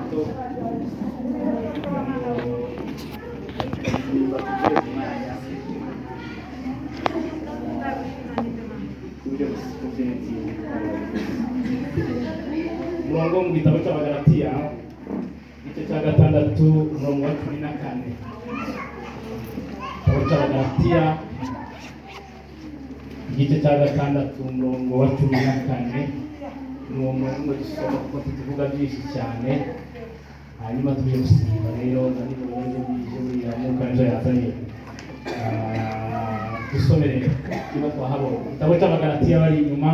Muto kugira ngo gusimba tugere ku mwanya tuje kubyina intsinzi. Umurongo wo mu gitabo cy'Abagalatiya, igice cya 6, umurongo wa 14. Igitabo cy'Abagalatiya, igice cya 6, umurongo wa 14, ni uwo murongo dusoma kuko tutuvuga byinshi cyane. Hanyuma tuje gusimba rero na nijoro ejo bwije, buriya Mwuka nibyo yazanye. Dusome rero niba twahabonye. Igitabo cy'Abagalatiya, bari inyuma,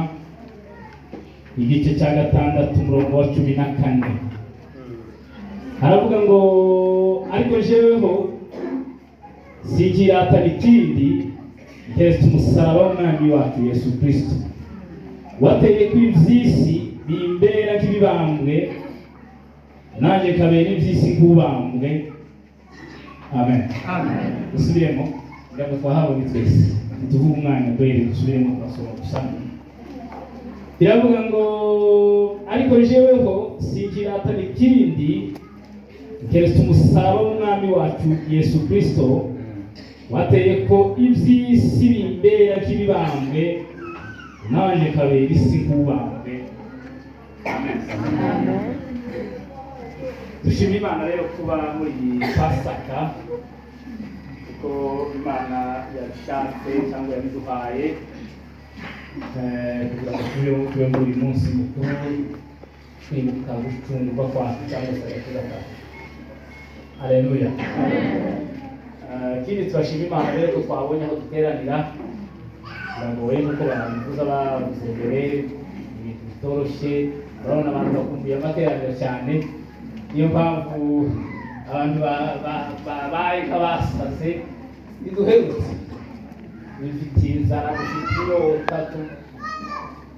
igice cya 6, umurongo wa 14, haravuga ngo: "Ariko jeweho sinkiratana ikindi keretse umusaraba w'Umwami wacu Yesu Kristo, wateye ko iby'isi bimbera nk'ibibambwe, nanjye kabera iby'isi nk'ubambwe." Amen. Dusubiremo kugira ngo twahabonye twese, ntituvuge umwanya kweri. Dusubiremo, turasoma gusa. Biravuga ngo: "Ariko jeweho sinkiratana ikindi keretse umusaraba w'Umwami wacu Yesu Kristo, wateye ko iby'isi bimbera nk'ibibambwe, nanjye kabera isi nk'ubambwe." Amen. Dushima Imana rero kuba muri iyi Pasaka, kuko Imana yabishatse cyangwa yabiduhaye kugira ngo tube muri uyu munsi mukuru, twibuka gucungurwa kwacu cyangwa se agakiza kacu. Haleluya. Ikindi, turashima Imana rero ko twabonye aho duteranira. Biragoye nk'uko babivuze, bavuze mbere, ibintu bitoroshye. Urabona abantu bakumbuye amateraniro cyane, niyo mpamvu abantu babaye nk'abasaze. Ntiduherutse, dufitiye inzara, dufite inyota,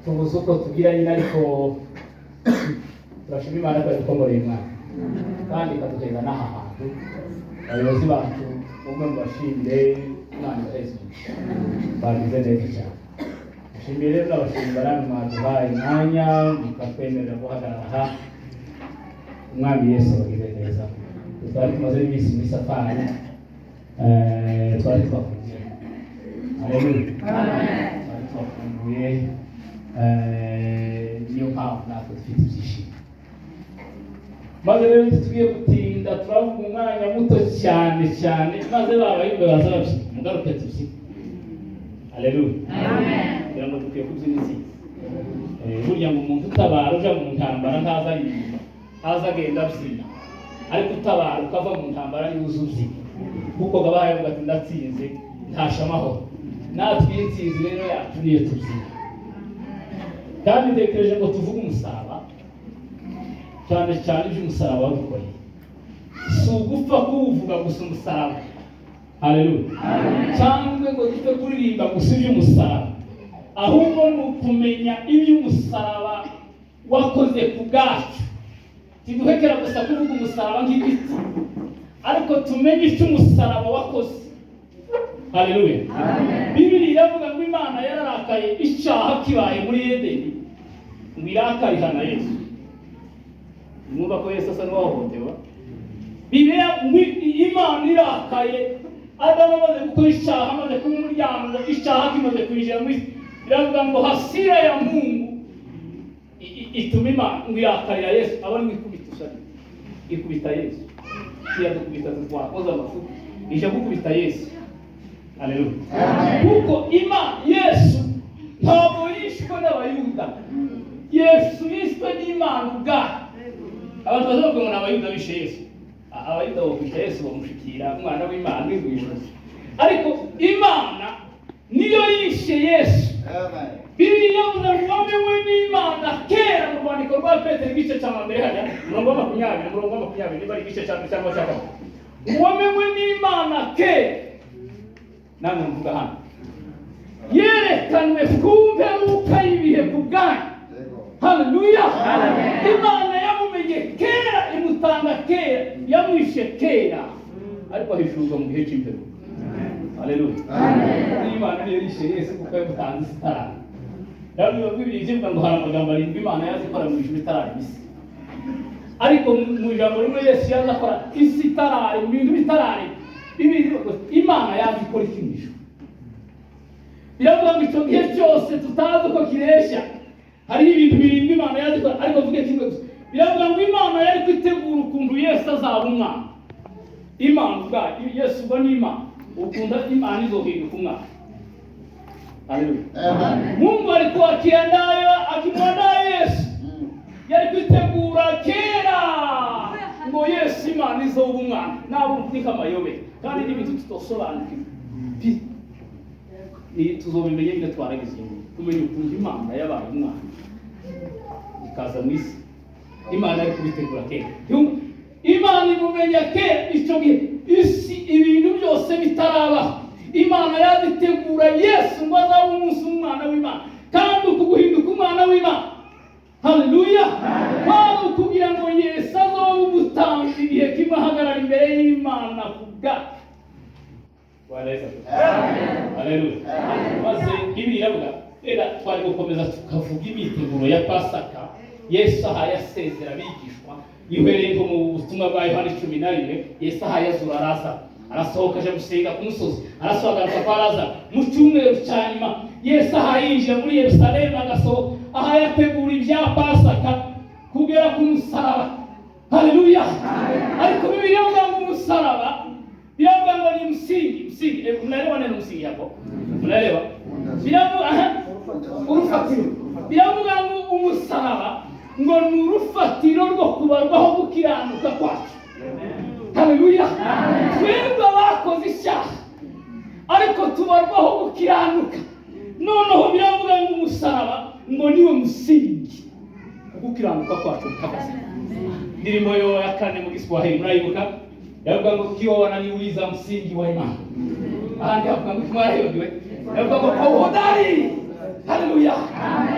tubuze uko tugira nyine. Ariko turashima Imana ko yadukomoreye umwana kandi ikaduheza n'aha hantu. Abayobozi bacu, umwe mu bashimire, Imana ibaheze umugisha, bagize neza cyane. Dushimiye rero n'abashumba namwe mwaduhaye umwanya mukatwemerera guhagarara aha. Umwami Yesu abagize neza. Twari tumaze iminsi muri safari, twari twafungiye. Haleluya. Twari twafunguye, niyo mpamvu natwe dufite ibyishimo. Maze rero ntitugiye gutinda, turavuga umwanya muto cyane cyane, maze babayumve baza babyina, mugaruke tubyine. Haleluya. Kugira ngo dukwiye kubyina intsinzi. Burya ngo umuntu utabara uja mu ntambara ntaza aririmba, ntaza agenda abyina, ariko utabara ukava mu ntambara niwe uza ubyina, kuko gabaye avuga ati: "Ndatsinze, ntasha amahoro." Natwe iyi ntsinzi rero yacu niyo tubyina. Kandi ntekereje ngo tuvuge umusaraba cyane cyane, iby'umusaraba wadukoreye. Si ugupfa kuwuvuga gusa umusaraba, haleluya, cyangwa ngo dupfe kuririmba gusa iby'umusaraba, ahubwo ni ukumenya iby'umusaraba wakoze ku bwacu. Ntiduhekera gusa kuvuga umusaraba nk'igiti, ariko tumenye icyo umusaraba wakoze. Haleluya. Bibiri iravuga ngo Imana yararakaye icyaha kibaye muri Edeni, ngo irakarihana Yesu. Mwumva ko Yesu asa n'uwahohotewe. Bibiliya ngo Imana irakaye, Adamu amaze gukora icyaha, amaze kuba umuryango, icyaha kimaze kwinjira mu isi, iravuga ngo hasira ya Mungu ituma Imana ngo irakarira Yesu, aba ari ikubita ishabi, ikubita Yesu. Ntiyadukubita twakoze amafuti, ije gukubita Yesu. Haleluya. Kuko Imana, Yesu ntabwo yishwe n'Abayuda, Yesu yishwe n'Imana ubwayo. Abantu bazavuga ngo ni Abayuda bishe Yesu. Abayuda bakwica Yesu, bamushikira umwana w'Imana uri mu ijosi, ariko Imana niyo yishe Yesu. Bibiliya yavuze ngo wamenywe n'Imana kera, mu rwandiko rwa Petero, igice cya 1 hajya umurongo wa 20, umurongo wa 20, niba ari igice cya 1 cyangwa cya 2. Wamenywe n'Imana kera, namwe muvuga hano, yerekanwe ku mperuka y'ibihe ku bwanyu. Haleluya. Imana yamumenye kera, imutanga kera, yamwishe kera, ariko ahishurwa mu gihe cy'imperuka. Haleluya. Imana niyo yishe Yesu kuko yamutanze isi itarara. Rero biba Bibiliya ivuga ngo hari amagambo arindwi Imana yazi ikora mu ijuru itararema isi. Ariko mu ijambo rimwe, Yesu yaza akora isi itarare, mu bintu bitarare, ibintu Imana yaza ikora iki mu ijuru. Biravuga ngo icyo gihe cyose tutazi uko kireshya, hariho ibintu birindwi Imana yazi ikora, ariko mvuge kimwe gusa. Biravuga ngo Imana yari kwitegura ukuntu Yesu azaba umwana. Imana ubwayo, Yesu ubwo ni Imana, ukunda Imana izohinduka umwana. Haleluya! Amen. Mungu alikuwa akiandaa, akimwandaa Yesu, yari kwitegura kera ngo Yesu, Imana izoba umwana. Nabo ni nk'amayobera kandi n'ibintu tutosobanukirwa. Ni tuzobimenya nyine twaragize iyo kumenya ukuntu Imana yabaye umwana ikaza mu isi. Imana yari kubitegura kera. Imana imumenya kera icyo gihe isi, ibintu byose bitarabaho. Imana yazitegura Yesu ngo azabe umunsi umwana w'Imana. Kandi uku guhinduka umwana w'Imana, haleluya, kwari ukugira ngo Yesu azobe umutambyi igihe kimwe, ahagarara imbere y'Imana ku bwacu. Bwana Yesu asifiwe. Haleluya! Maze ibi iravuga rero, twari gukomeza tukavuga imyiteguro ya Pasaka. Yesu ahaye asezera abigishwa, yihereye nko mu butumwa bwa Yohani 11. Yesu ahaye azura araza, arasohoka aja gusenga ku musozi, arasohoka agaruka kwa Lazaro. Mu cyumweru cya nyuma, Yesu ahaye yinjira muri Yerusalemu, agasohoka ahaye ategura ibya Pasaka kugera ku musaraba. Haleluya! Ariko Bibiliya ivuga ngo umusaraba, biravuga ngo ni msingi. Msingi, mnaelewa neno msingi hapo? Mnaelewa? Biravuga, aha, urufatiro. Biravuga ngo umusaraba ngo ni urufatiro rwo kubarwaho gukiranuka kwacu. Haleluya! Twebwe abakoze icyaha, ariko tubarwaho gukiranuka. Noneho biravuga ngo umusaraba ngo niwe musingi gukiranuka kwacu guhagaze. Ndirimbo yo ya kane mu Giswahili murayibuka, yavuga ngo "Ikiwa wananiuliza msingi wa imani", ahandi havuga ngo, mwarahibagiwe, yavuga ngo "Kwa uhodari", haleluya,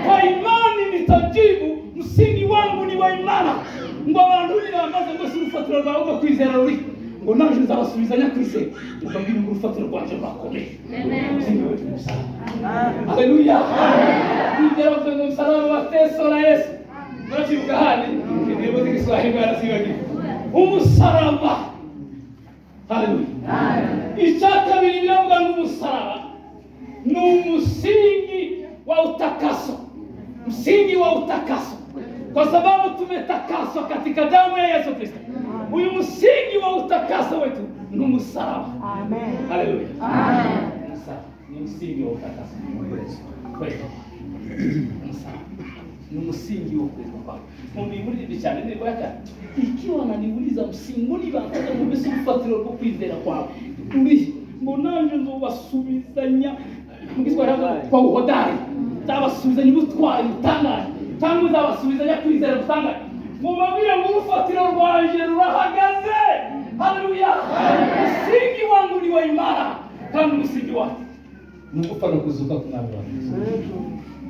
"kwa imani nitajibu, msingi wangu ni wa imana". Ngo abantu nibambaza ngo si urufatiro rwawe rwo kwizera ruri, ngo naje nzabasubiza nyakwizera, mbabwire ngo urufatiro rwanje rurakomeye, msingi wetu ni msalaba. Haleluya! Kwizera bavuga ngo "Msalaba wa teso la Yesu". Murakibuka handi indirimbo z'Igiswahili? Bwarasibagiwe umusaraba. Haleluya! Icya kabiri, biravuga ngo umusaraba ni umusingi wa utakaso, msingi wa utakaso, kwa sababu tumetakaswa katika damu ya Yesu Kristo. Huyu msingi wa utakaso wetu ni msalaba. Haleluya! Msalaba ni msingi wa utakaso kwetu. Msalaba ni msingi wa kuwezwa kwako. Mumbi cyane indirimbo ya kane, "Ikiwa wananiuliza msingi", nibanzaga ngo mbese urufatiro rwo kwizera kwawe uri, ngo nanje nzobasubizanya mu Giswahili kwa uhodari, nzabasubizanya ubutwari butangaje, cyangwa nzabasubizanya kwizera butangaje, mubabwire ngo urufatiro rwanje rurahagaze. Haleluya! Msingi wangu ni wa imara. Kandi umusingi wacu ni ugupfa no kuzuka k'Umwami wacu.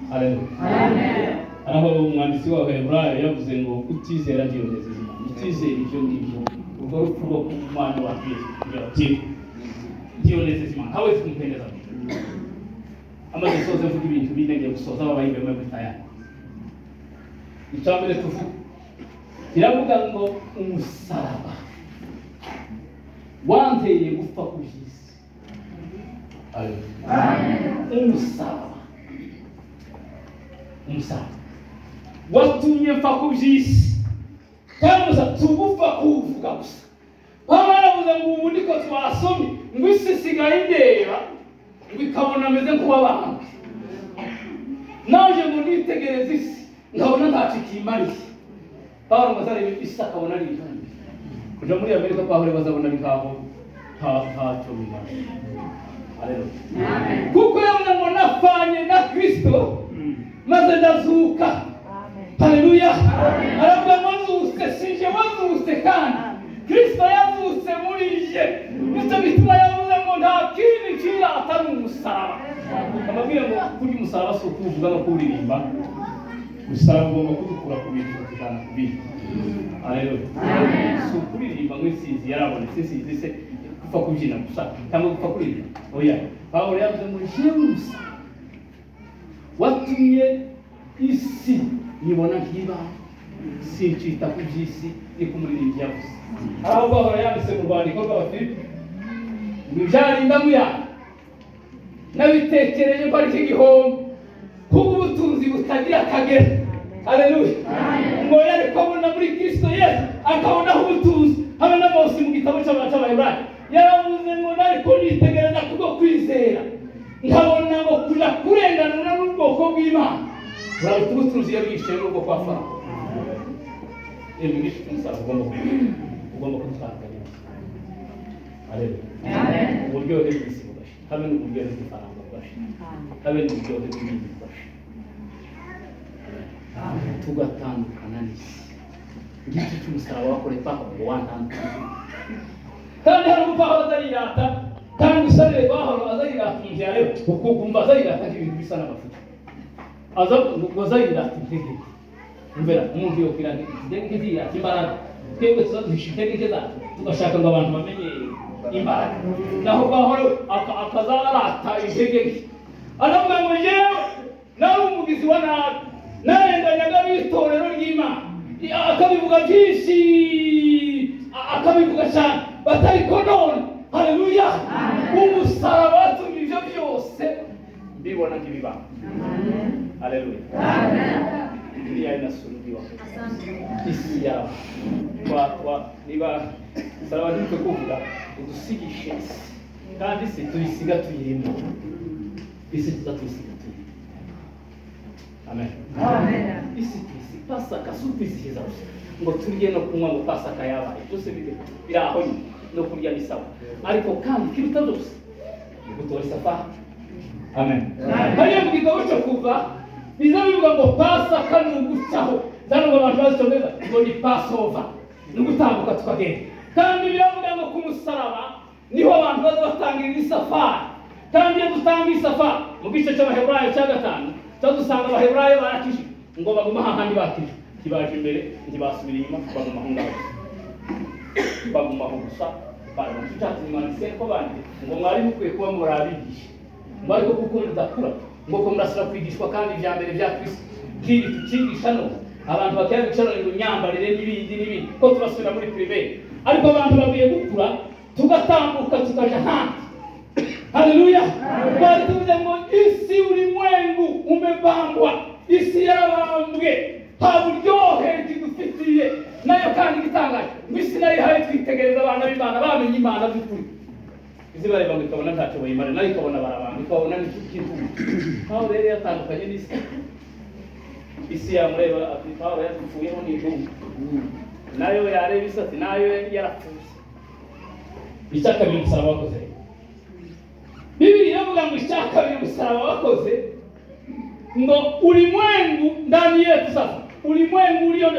Haleluya! Aho umwanditsi wa Heburayo yavuze ngo utizera ntiyonezeza Imana. Utizera ibyo ngibyo, urwo rupfu rwo ku Mwana wa Yesu kugira ntiyonezeza Imana, hawezi kumpendeza Mungu. Amaze soze mvuga ibintu bine, ngiye gusoza. Ababayimbe mwe tayari. Icya mbere tuvuga, kiravuga ngo umusaraba wanteye gupfa ku by'isi. Umusaraba, umusaraba watumye mfa ku by'isi. Kandi gusa tugupfa kuwuvuga gusa. Pawulo yaravuze ngo ubu niko twasomye ngo isi isigaye indeba ngo ikabona ameze nk'uwabambwe, naje ngo nitegereze isi nkabona ntacyo ikimariye. Pawulo ngo azarebe isi akabona ari ivumbi. Kuja muri Amerika, Pawulo bazabona ari nkaho ntacyo bimaze. Haleluya! Kuko yavuze ngo napfanye na Kristo maze ndazuka. Haleluya! Aravuga ngo nzutse, sinje wazutse, kandi Kristo yazutse muri je. Nicyo gituma yavuze ngo nta kindi kira atari umusaraba. Ababwira ngo kurya umusaraba si ukuwuvuga no kuwuririmba. Umusaraba ugomba kudukura ku bintu ukatujana ku bindi. Haleluya! Si ukuririmba ngo intsinzi yarabonetse. Intsinzi se gupfa kubyina gusa cyangwa gupfa kuririmba? Oya. Pawulo yavuze ngo jewe umusaraba watumye isi nyibona nk'ibaho. Sincita ku by'isi, niko umuririmbyi yavuze. Hari aho Pawulo yanditse mu rwandiko rw'Abafilipi ngo ibyari indamu yanjye nabitekereje ko ari igihombo kubw'ubutunzi butagira akagera. Haleluya! Ngo yari kubona muri Kristo Yesu, akabonaho ubutunzi. Habe na Mose mu gitabo cy'Abaheburayo yaravuze ngo nari kunitegereza kubwo kwizera, nkabona ngo kuja kurenganura n'ubwoko bw'Imana buraruta ubutunzi yari yicaye n'ubwo kwa Farawo. Imigisha umusaraba ugomba kudutandukanya. Haleluya! Uburyohe bw'isi bugashira, habe n'uburyohe bw'ifaranga bugashira, habe n'uburyohe bw'ibindi bugashira, tugatandukana n'isi. Ngiki cy'umusaraba wakoreye Pawulo ngo wantandukanye. Kandi hari ubwo Pawulo azayirata, kandi usarire Pawulo azayirata, umuntu yareba ukumva azayirata nk'ibintu bisa n'amafuti, aza ngo azayirata intege nke. Umvera, umuntu yokwirata intege nke, ziyirata imbaraga. Twebwe tuza duhisha intege nke zacu, tugashaka ngo abantu bamenye imbaraga, naho Pawulo akaza arata intege nke, aravuga ngo yewe nari umugizi wa nabi, narenganyaga b'itorero ry'Imana, akabivuga byinshi, akabivuga cyane batariko. None haleluya, umusaraba watumye ibyo byose mbibona nk'ibibaba. Haleluya! Dunia inasulubiwa, isi yawe twa niba umusaraba ntitwe kuvuga udusigishe isi, kandi isi tuyisiga tuyirimo, isi tuza tuyisiga tuyirimo. Amen. Isi tuyisiga. Pasaka si ukwizihiza gusa ngo turye no kunywa ngo Pasaka yabaye, byose biri aho nyine, no kurya ni sawa, ariko kandi ikiruta byose ni gutora isafari. Amen. Hariya mu gitabo cyo Kuva biza bivuga ngo Pasaka ni ugucaho. Nubwo abantu bazi ngo ni Passover, ni ugutambuka tukagenda, kandi biravuga ngo ku musaraba niho abantu baza batangirira isafari. Kandi iyo dutanga isafari, mu gice cy'Abaheburayo cya 5 tuba dusanga Abaheburayo barakijijwe, ngo baguma hahandi bakijijwe, ntibaje imbere, ntibasubira inyuma, baguma aho ngaho, baguma aho gusa. Barabashatse mwanditse ko bandi ngo mwari mukwiye kuba muri abigisha, ngo ariko kuko mudakura, ngo ko murasaba kwigishwa kandi ibya mbere bya Kristo. Nk'ibi tukigisha no abantu bakabicara ngo imyambarire n'ibindi n'ibindi, ko turasubira muri primaire, ariko abantu bakwiye gukura, tugatambuka tukaja ahandi. Haleluya! Twari tuvuze ngo isi, ulimwengu umebambwa, isi yarabambwe, nta buryohe kidufitiye nayo. Kandi igitangaje ngo isi nayo ihaye twitegereza abana b'Imana bamenye Imana by'ukuri, izi bareba ngo ikabona ntacyo bayimara, nayo ikabona barabamba, ikabona n'ikintu. Pawulo rero yatandukanye n'isi. Isi yamureba ati Pawulo yapfuyeho n'intumwa, nayo yareba isi ati nayo yarapfuye. Icya kabiri umusaraba wakoze, Bibiri iravuga ngo icya kabiri umusaraba wakoze, ngo ulimwengu ndani yetu sasa, ulimwengu ulio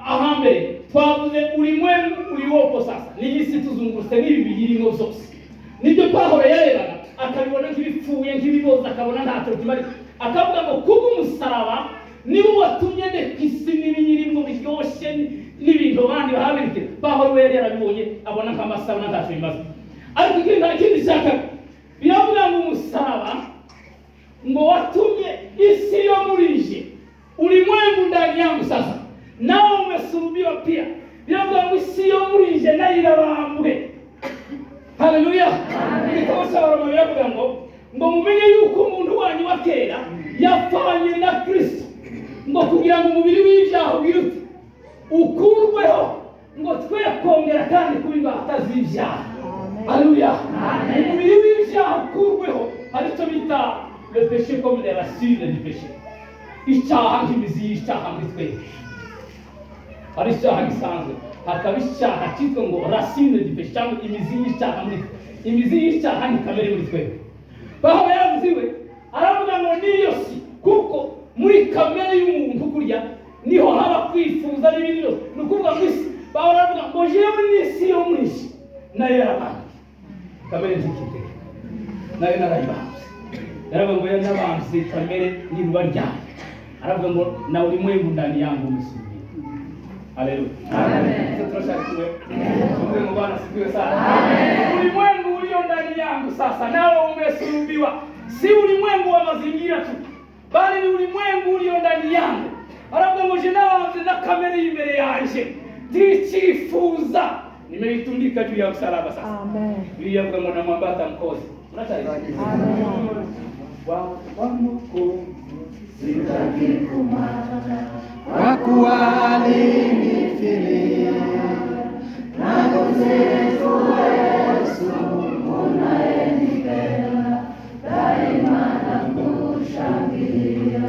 ahambere twavuze ulimwengu uliopo sasa ni isi tuzungurutse n'ibi biyirimo byose, nibyo Pawulo yarebaga akabibona nk'ibipfuye, nk'ibiboza, akabona ntacyo kimari, akavuga ngo kubw'umusaraba niwo watumye ndeka isi n'ibiyirimo biryoshye n'ibintu abandi bahabirikira. Pawulo we yari yarabibonye, abona nk'amasabuna, ntacyo bimaze. Ariko ikindi, nta kindi cyaka, biravuga ngo umusaraba ngo watumye isi yo muri nje, ulimwengu ndani yangu sasa nao umesulubiwa pia. Biravuga ngo isi yo muri nje nayo irabambwe. Haleluya! Igitabo cy'Abaroma biravuga ngo mumenye yuko umuntu wanyu wa kera yapfanye na Kristo, ngo kugira ngo umubiri w'ibyaha ubwirute ukurweho, ngo twe kongera kandi kuba imbata z'ibyaha. Haleluya! Umubiri w'ibyaha ukurweho. Hari icyo bita le péché comme les racines du péché, icyaha nk'imizi y'icyaha muri twebwe. Hari icyaha gisanzwe, hakaba icyaha cyitwa ngo racine du péché cyangwa imizi y'icyaha muri twe. Imizi y'icyaha ni kamere muri twebwe. Pawulo yaravuze iwe, aravuga ngo niyo si kuko muri kamere y'umuntu kurya niho haba kwifuza n'ibindi byose, ni ukuvuga ngo isi. Pawulo aravuga ngo jewe n'isi yo muri isi nayo yarabambye, kamere ntikitegeka, nayo narayibambye. Yaravuga ngo yanabambye kamere n'iruba ryayo, aravuga ngo na ulimwengu ndani yangu umesulubiwa. Haleluya! Sasa turashaka kuwe tuwe ngo Bwana asifiwe sana. Ulimwengu ulio ndani yangu sasa nao umesulubiwa. Si ulimwengu wa mazingira tu, bali ni ulimwengu ulio ndani yangu. Aravuga ngo je nabambye. Na kamere y'imbere yanjye nticyifuza, nimeitundika juu ya msalaba sasa. Amen. Biblia ivuga ngo namwambata mkozi. Muracyari? Amen. Wa Mwokozi. Sitaki kumwacha kwa kuwa alinifilia na kumsifu Yesu unayenipenda daima na kushangilia.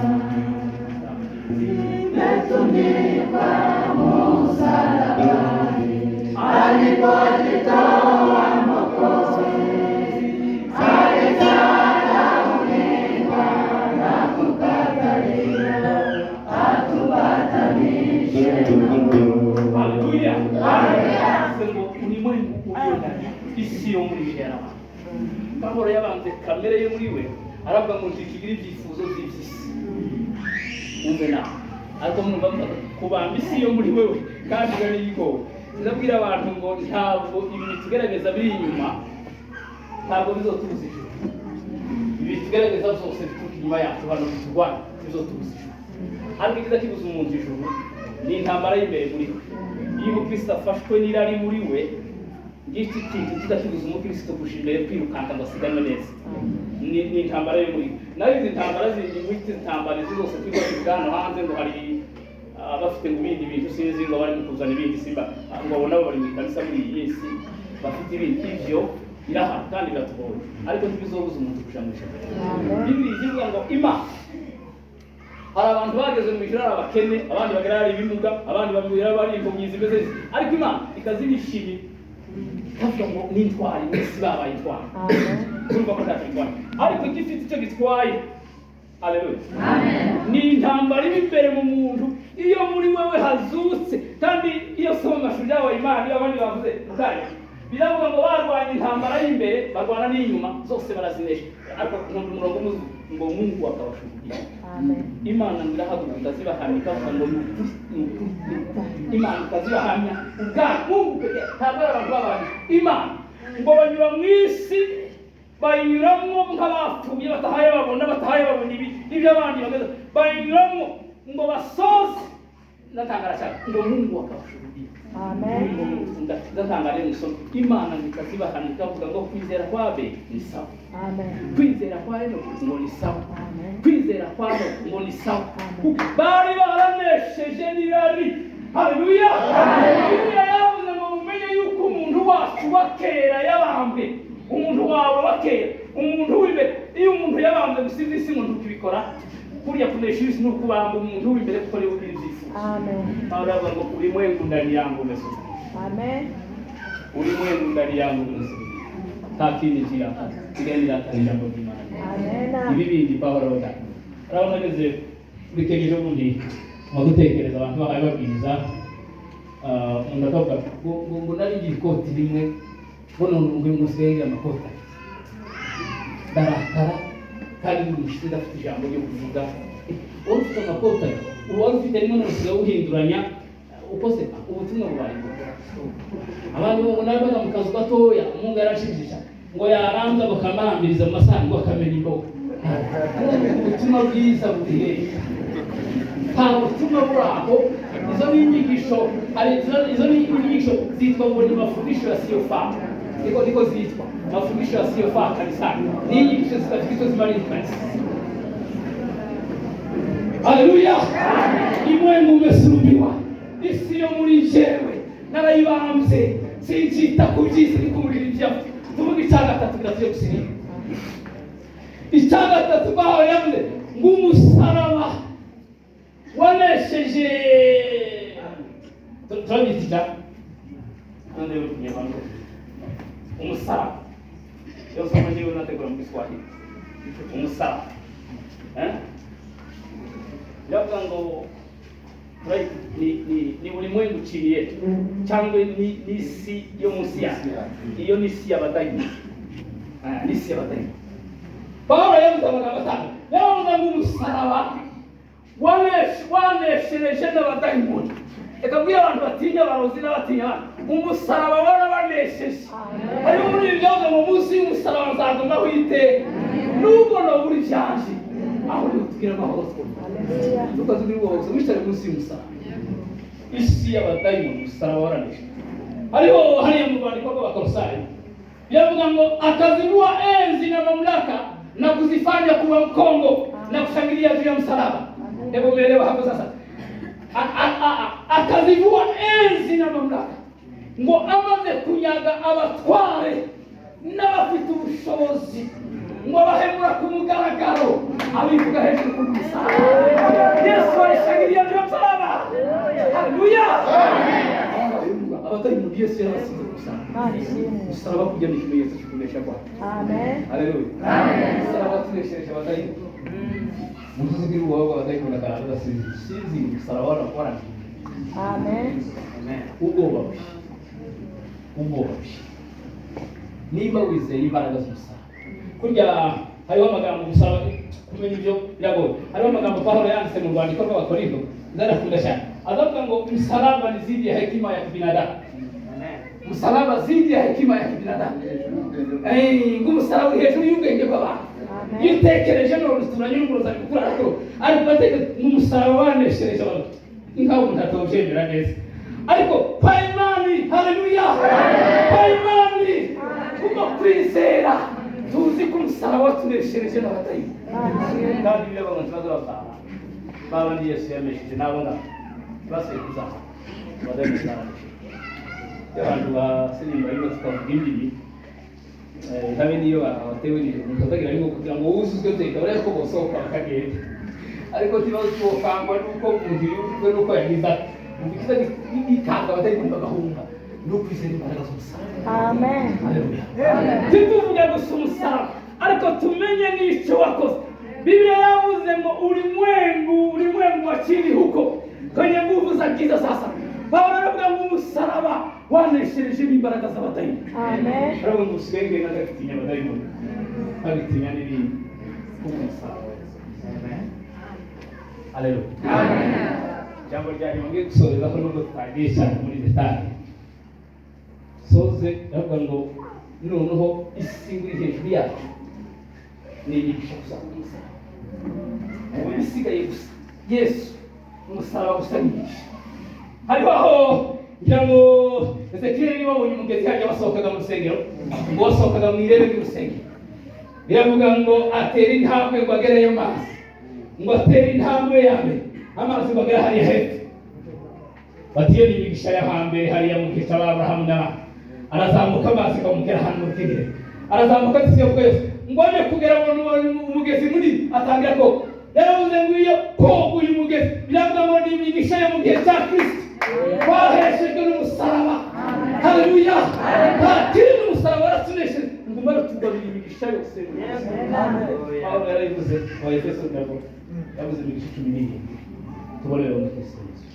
Nimetundikwa msalabani alipojitoa Mwokozi, alidharauliwa na kukataliwa, atupatanishe na Mungu. Haleluya. Bivuze ngo ulimwengu ulio ndani, isi yo muri jera. Pawulo yabanze kamere yo muri we, aravuga ngo ntikigira ibyifuzo by'iby'isi. Wumve nawe, ariko mwumva kubamba isi yo muri wewe kandi ngo niyigowe. Ndabwira abantu ngo ntabwo ibi bitugaragaza biri inyuma, ntabwo bizotubuza ijuru. Ibi bitugaragaza byose bituruka inyuma yacu hano biturwanya, bizotubuza ijuru. Ariko ikiza kibuza umuntu ijuru ni intambara y'imbere muri we. Iyo umukristo afashwe n'irari muri we, ngiki kintu kiza kibuza umukristo kuja imbere, kwirukanka ngo asiganwe neza, ni intambara yo muri we. Naho izi ntambara zindi, mwita intambara izi zose twirirwa tuvuga hano hanze ngo hari abafite ngo ibindi bintu, sinzi ngo bari mu kuzana ibindi simba, ngo abo nabo bari mu ikanisa muri iyi minsi bafite ibindi, ivyo birahari kandi biratugoye, ariko ntibizobuza umuntu kuja mu ijuru. Bibiliya ivuga ngo Imana, hari abantu bageze mu ijuru ari abakene, abandi bagera ari ibimuga, abandi bagera bari impumyi zimeze zitya, ariko Imana ikazibishimira, ikavuga ngo n'intwari mwese babaye intwari. Amen. Urumva ko ntacyo bitwaye, ariko igifite icyo gitwaye, haleluya, ni intambara iba imbere mu muntu. Iyo muri wewe hazutse, kandi iyo soma amashuri yawe Imana, iyo abandi bavuze mukanya biravuga ngo barwanya intambara y'imbere, barwana n'inyuma, zose barazinesha. Ariko nkunda umurongo umuzi ngo Mungu akabashuhudia. Amen. Imana ngo irahaguruka ikazibahamya, ikavuga ngo ni ukuri, ni ukuri, ni ukuri. Imana ikazibahamya ubwayo, Mungu pekee, ntabwo ari abantu babandi. Imana ngo banyura mu isi, bayinyuramo nk'abapfuye, batahaye babona, batahaye babona ibi ibyo abandi bageze, bayinyuramo ngo basoze. Ndatangara cyane ngo Mungu akabashuhudia. Amen. Ndatangara rero musome, Imana ngo ikazibahamya, ikavuga ngo kwizera kwa Abeli ni sawa, Amen. kwizera kwa Enoki ngo ni sawa, Amen. kwizera kwa Nowa ngo ni sawa. Amen. Bari baranesheje n'irari. Haleluya. Bibiliya yavuze ngo mumenye yuko umuntu wacu wa kera yabambwe. Umuntu wawe wa kera, umuntu w'imbere, iyo umuntu yabambwe gusiza isi ngo ntukibikora kuriya, kunesha isi ni ukubamba umuntu w'imbere, kuko niwe ugira ibyifuzo. Amen. Pawulo aravuga ngo ulimwengu ndani yangu umesulubiwa. Amen. Ulimwengu ndani yangu umesulubiwa. Nta kindi kirata sigaye niratana ijambo ry'Imana. Amen. Ibi bindi Pawulo avuga, urabona ageze muri Kenya ejo bundi mu gutekereza abantu bahaye babwiriza, umuntu akavuga ngo nari ngira ikoti rimwe, ngo none ubu ngubu nsigaye ngira amakoti abiri, ndarakara kandi ndi umushyitsi, ndafite ijambo ryo kuvuga. Wari ufite amakoti abiri, ubu wari ufite rimwe none usigaye uhinduranya uko se ubutumwa bubaye? Abandi bo ngo nabaga mu kazu gatoya, umuhungu yarashimishije ngo yaranza bakamurambiriza mu masahani ngo akamena imboga. Ubutumwa bwiza buri hehe? Nta butumwa buri aho. Izo ni inyigisho, hari izo ni inyigisho zitwa ngo ni mafundisho yasiyofaa, niko zitwa mafundisho yasiyofaa kanisani. Ni inyigisho zidafite icyo zimarira kanisa. Haleluya. Ulimwengu umesulubiwa, isi yo muri jewe narayibambye, sinjita ku by'isi, ni kumuririmbyi. Tuvuge icya gatatu kugira tujye gusinya. Icya gatatu Pawulo yavuze ngo umusaraba wanesheje, turabyita icya none uri Kinyarwanda umusaraba. Iyo nsoma njyewe nategura mu Giswahili umusaraba, eh, biravuga ngo right, ni ulimwengu chini yetu cyangwa ni isi yo munsi yacu. Iyo ni isi y'abadayimoni. Ah, ni isi y'abadayimoni. Pawulo yavuze amagambo atanu, yavuze ngo umusaraba waneshereje n'abadayimoni. Reka mbwire abantu batinya abarozi n'abatinya abantu, umusaraba warabanesheje. Hariho muri ibi byavuze ngo munsi y'umusaraba nzagumaho iteka nubwo nobura ivyanje. Aho niho tugira amahoro twumva. Haleluya. Tukazugira ubwoba gusa wicare munsi y'umusaraba. Isi y'abadayimoni, umusaraba waranesheje. Hariho hariya mu rwandiko rw'Abakolosayi biravuga ngo akazivua enzi na mamlaka na kuzifanya kuwa mkongo na kushangilia juu ya msalaba. Hebu umeelewa hapo sasa? Akazivua enzi na mamlaka, ngo amaze kunyaga abatware n'abafite ubushobozi, ngo abahemura ku mugaragaro, abivuga hejuru ku musaraba. Yesu alishangilia juu ya msalaba. Haleluya! Abadayimoni Yesu yarabasize ku musaraba. Imana ishimwe. Umusaraba kujya ni ikimenyetso cyo kunesha kwawe. Amen. Haleluya! Umusaraba watuneshereje abadayimoni. Mutuzi ko iwabo abadayimoni akarara adasinzira, sinzira, umusaraba warangiye. Amen. Ubwoba bushya, ubwoba bushya niba wizeye imbaraga z'umusaraba. Kurya hariho amagambo, umusaraba kumenya ibyo biragoye. Hariho amagambo Pawulo yanditse mu rwandiko rw'Abakorinto, ndayakunda cyane. Azavuga ngo msalaba ni zidi ya hekima ya kibinadamu, msalaba zidi ya hekima ya kibinadamu. Ngo umusaraba uri hejuru y'ubwenge bw'abantu. Amen. Iyo utekereje none turanyunguruza gukura, ariko batekereza ngo umusaraba waneshereje abantu, nkaho umuntu atawubyemera neza. Ariko kwa imani, haleluya, kwa imani, kubwo kwizera, tuzi ko umusaraba watuneshereje n'abadayimoni. Imana ishimwe. Kandi ibyo abantu baza bataha babandi Yesu yamesheje nabo ngabo basiye kuzaha abadayimoni baranesheje. Iyo abantu basirimba ariko tukavuga indimi, habe niyo batewe n'ijoro mutazagira, ariko kugira ngo wuzuzwe byeka bariya ko bosohoka bakagenda, ariko ikibazo cyokangwa nuko umuntu yujujwe nuko yagize ati umva ikiza gikanga abadayimoni bagahunga, ni ukwizera imbaraga z'umusaraba. Amen. Haleluya! Ntituvuge gusa umusaraba, ariko tumenye n'icyo wakoze. Biblia yavuze ngo ulimwengu wa chini huko kwenye nguvu za giza. Sasa Paulo aravuga ngo umusaraba waneshereje n'imbaraga z'abadayimoni. Amen. Aravuga ngo usigaye ngenda ndagitinya abadayimoni, nkagitinya n'ibindi kuko umusaraba wese. Haleluya! Ijambo rya nyuma ngiye gusorezaho, nubwo tutagiye cyane muri détails, soze ndavuga ngo noneho isi iri hejuru yacu ni imigisha gusa ku musaraba. Ubu isigaye gusa Yesu, umusaraba gusa ni imigisha. Hariho aho ngira ngo Ezekiyeli niba babonye umugezi hajya basohokaga mu rusengero, ngo basohokaga mu irebe ry'urusengero. Biravuga ngo atera intambwe ngo agereyo mazi, ngo atere intambwe ya mbere, amazi ngo agere hariya hepfo. Bati iyo ni imigisha yo hambere hariya mu gihe cy'Aburahamu n'abandi. Arazamuka, amazi akamugera ahantu mu rukenyerero. Arazamuka ati siyo yose, ngo aje kugera mu umugezi munini, atangira koga. Yaravuze ngo iyo koga uyu mugezi, biravuga ngo ni imigisha yo mu gihe cya Kristo twaheshejwe n'umusaraba. Haleluya! Nta kindi, umusaraba waratunesheje, ngo umare tugabira imigisha yose. Pawulo yarabivuze mu Efeso, ntabwo yavuze imigisha 17 tubonere muri Kristo Yesu.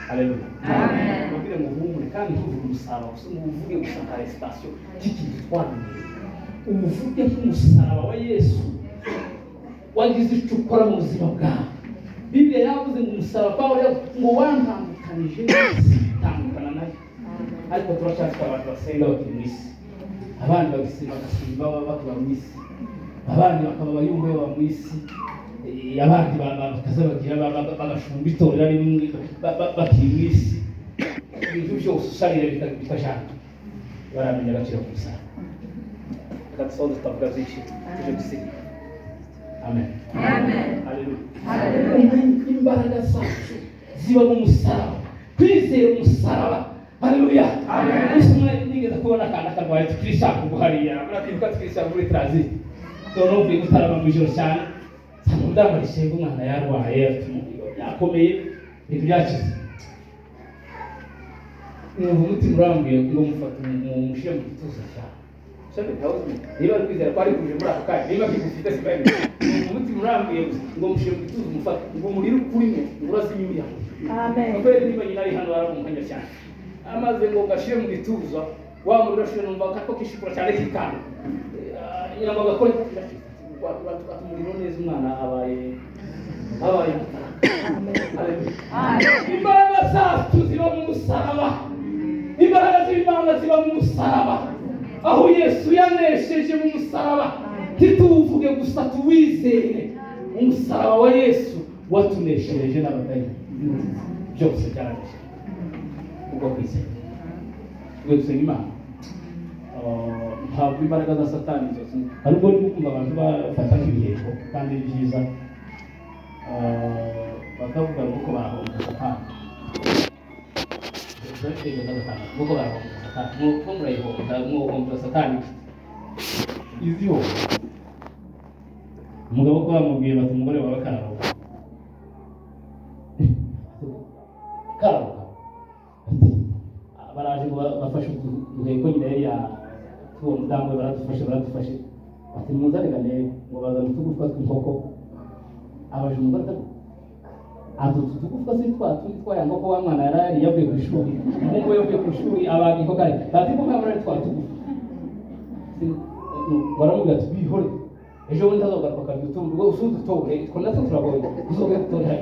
Haleluya! Mubwire ngo uhumure, kandi ntuvuge umusaraba gusa, ngo uvuge gusa nka récitation cy'ikintu twamenye, uvuge nk'umusaraba wa Yesu wagize icyo ukora mu buzima bwawe. Bibiliya yavuze ngo umusaraba, Pawulo yavuze ngo wantandukanije n'isi, tandukana nayo. Ariko turacyafite abantu basenga bakiri mu isi, abandi bagasenga bagasenga baba bakiba mu isi, abandi bakaba abayumbe baba mu isi, abandi bakaza bagira bagashumba itorero ari rimwe bakiri mu isi. Ibintu byose usharira bikajana, baramenya agaciro k'umusaraba. Reka dusoze tutavuga byinshi, tuje gusiga. Amen. Haleluya! Umenye imbaraga zacu ziba mu musaraba, kwizera umusaraba. Haleluya! Ese umwe nigeze kubona akana karwaye tukirishaka ubwo hariya muratibuka tukirishaka muri transit, noneho uvuye gutarama mu ijoro cyane, nsanga umudamu arishenga, umwana yarwaye, afite umuriro yakomeye, ibintu byakize. Numva umutima urambwiye ngo mufate mushyire mu gituza cyawe. Niba ari kwizera ko ari kuje muri ako kanya, niba kigufite sibaye. Numva umutima urambwiye gusa ngo mushyire mu gituza, umufate, ngo umuriro ukurimo ngo urazimye imiyaga. Amen. Kubera niba nyina ari hano baramuhanya cyane, amaze ngo gashire mu gituza, wa muriro ashire, numva kako kishikura cyane kikanga nyina ngo agakore umuriro neza, umwana abaye mutaraka. Haleluya! Imbaraga zacu ziba mu musaraba, imbaraga z'Imana ziba mu musaraba, aho Yesu yanesheje mu musaraba. Ntituwuvuge gusa, tuwizere. Umusaraba wa Yesu watuneshereje n'abadayimoni. Byose byaranesheje kubwo kwizera. Twe dusenga Imana. Ntabwo imbaraga za Satani zose, hari ubwo ndimo kumva abantu bafata nk'ibihembo kandi ari byiza, bakavuga ngo ko barahomba Satani, ngo ko barahomba Satani, ngo murayihomba, mwohomba Satani iziho. Umugabo ko bamubwiye bati: "Umugore wawe kararoga, kararoga." Ati baraje ngo bafashe uduheko nyine yari ya tuwo mudamu we, baradufashe, baradufashe. Bati: "Nimuzane ndebe." Ngo bazana utugufwa tw'inkoko. Abaje umugore ati: "Ati utu tugufwa si twa tundi twaya nkoko wa mwana yari yariye yavuye ku ishuri?" Umuhungu we yavuye ku ishuri abaga inkoko, ari bati ko ntabwo ari twa tugufa. Baramubwira ati: "Bihore, ejo bundi azogaruka akarya utundi, ubwo usundi utore, two natwo turagoye, uzoge gutora."